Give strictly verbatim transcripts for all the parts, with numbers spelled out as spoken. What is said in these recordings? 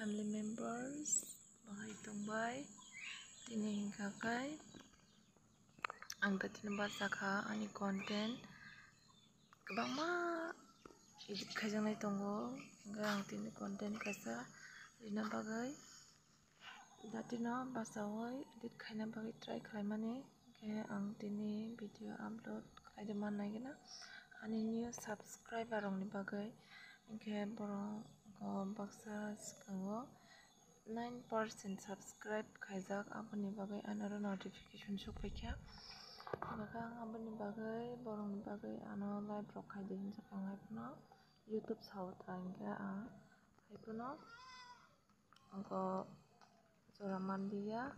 Family members, bahai tongbai. Tini hingkha khe ang da tini bachakha ani content kwbangma edit khaijaknai tongo, hingkhe ang tini content kaisa rina bagwi datino bachaui edit khaina bagwi try khlaimani. Hingkhe ang tini video upload khlaide mannai gana ani new subscriber rokni bagwi. Hingkhe borok baksa swkango nine percent subscribe khaijak, aboni bagwi ano oro notification sokphaikha. Hingkhe ang aboni bagwi borokni bagwi ano live rok khaidi hinjak ang haiphano YouTube sao ta hingkhe ang haiphano. Abo jora manliya,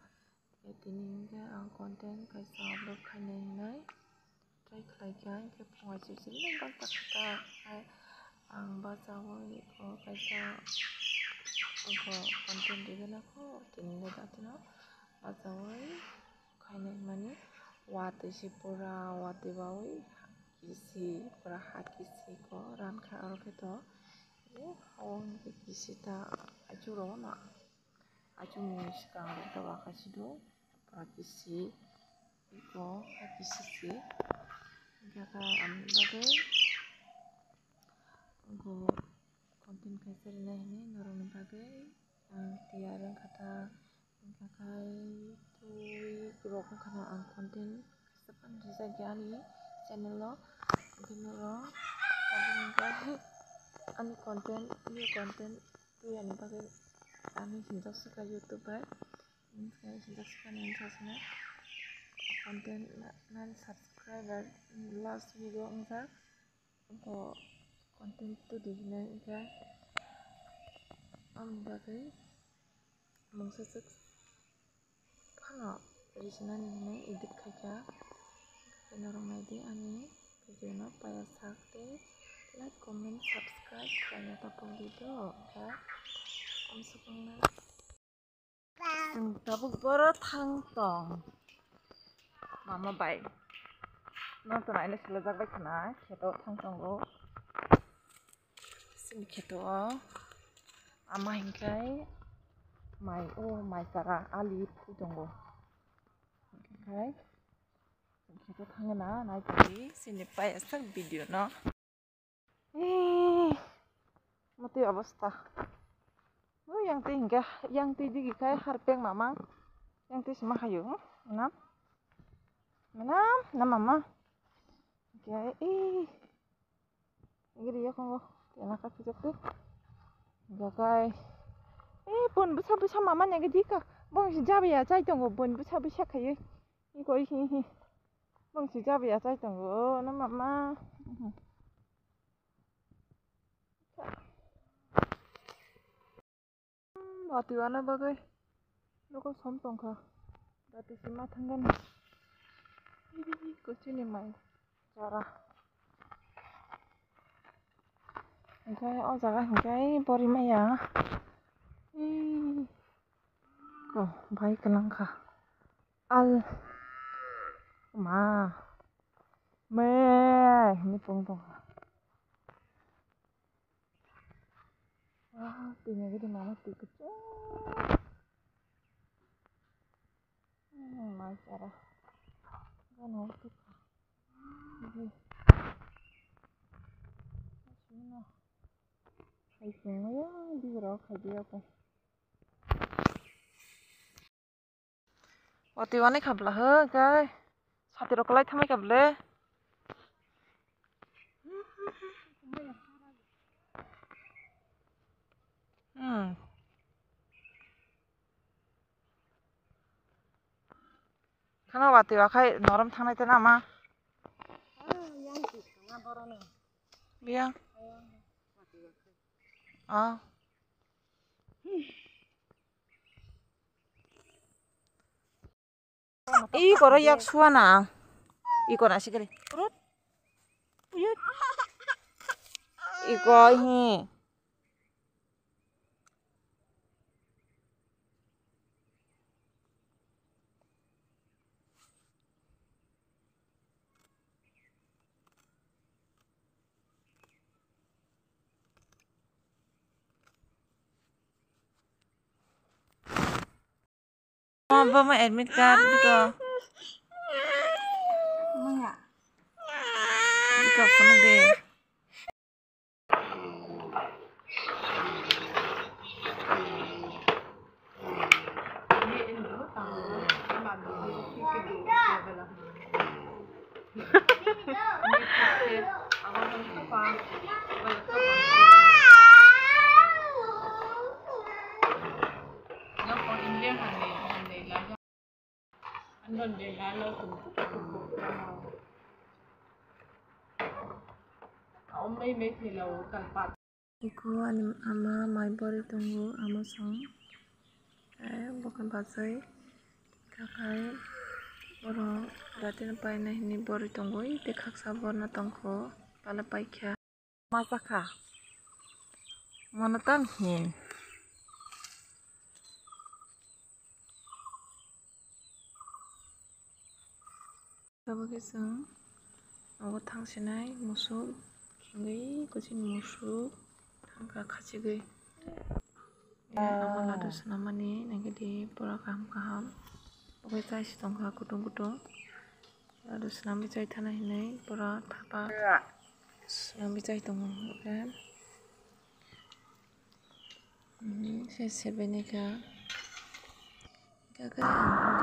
tini hingkhe ang content kaisa upload khainai hinwi try khlaikha, hingkhe phunga chirchirino bak tak kha, hai ang bachaui o kaisa abo content rigwna kho, tini hingkhe datino bachaui khainai mani watwi se pura watwi baui kisi pura ha kisi ko rankha oro khe to. Hao hingkhe kisi ta achuk rogo no achukni swkang rok ta wakha si do pura kisi iko ha kisi se hingkhe khe amoni bagwi iko content kaisa rina hinwi norokni bagwi ang tiyar wngkha ta. Hingkha khe twi rok wngkha no ang content kaisa phano rijak ya ani channel o, hingkhe norok ani content new content twi ani bagwi ani hinjak swkha YouTube bai, hinjak swkha ni hinjak swkha content nine subscriber last week o wngjak. Bo content twi di hinwi hingkhe aboni bagwi mungsa swk phano rijinani hinwi edit khaikha. Norok naidi ani video no paiya sak tei like, comment, subscribe khlaina tapuk di do. Hingkhe amsukungno. Chwng tabuk boro thang tong. Mama bai. No to naina silajak bai khna kheto thang tongo. Sini kheto o. Ama hingkai mai o mai sara ali phu tongo. Hingkai Kheto thangna nai tongdi sini pai asak video no. Ee, mati obostha. O yang twi hingke, yang twi digi khai harpek mamang. Yang twi sima hayo, hmm? Menam? Menam, na mama. Hingke, ee. Giri ya kongo, tena ka pijak tu. Gakai. Eh, bon busa busa mama nya gidi ka. Bong si jabi ya chai tongo, bon busa busa khayo. Iko hi hi. Bong si jabi ya chai tongo, na mama. Watwi wana bagwi nogo som tongkha. Dati sima thangani. Kuchini mai chara. Hingke o jaga hingke bori maya. Ko bai kwlangkha. Al ma me hini pung tongkha. Wah, tini gede mama tui kecil. Hmm, mai cara. Kan waktu. Ini. Sini. Hai sini ya, di berapa kaji apa? Watwi wanai kha bwla hwnkhe sati rok kwlai thamai kha bwle. Hmm. Khana watwi wakhai norom thangnai tena ma. Biyang. Ah. Ih, koro yak suana. Ih, koro asik kali. Ih, koi hi. Bama admit card biko. Biko phunuk de. Iko ani ama mai bori tongo, ama song. Tei bokhe bachai kakhai borok datino paina hini bori tongo, tei khaksa borno tongkho, pala paikha. Ma sakha. Mono tang hin. Tabuk khe chwng nogo thang sinai musuk, khingwi kuchini musuk thangkha khachigwi. Amo ladu swnamani nagidi pura kaham kaham. Obo chai si tongkha kutung kutung. Ladu swnamwi chai thana hinwi pura thapa swnamwi chai tongo. Oke. Mhm, se sebaini kha. Kha khe ang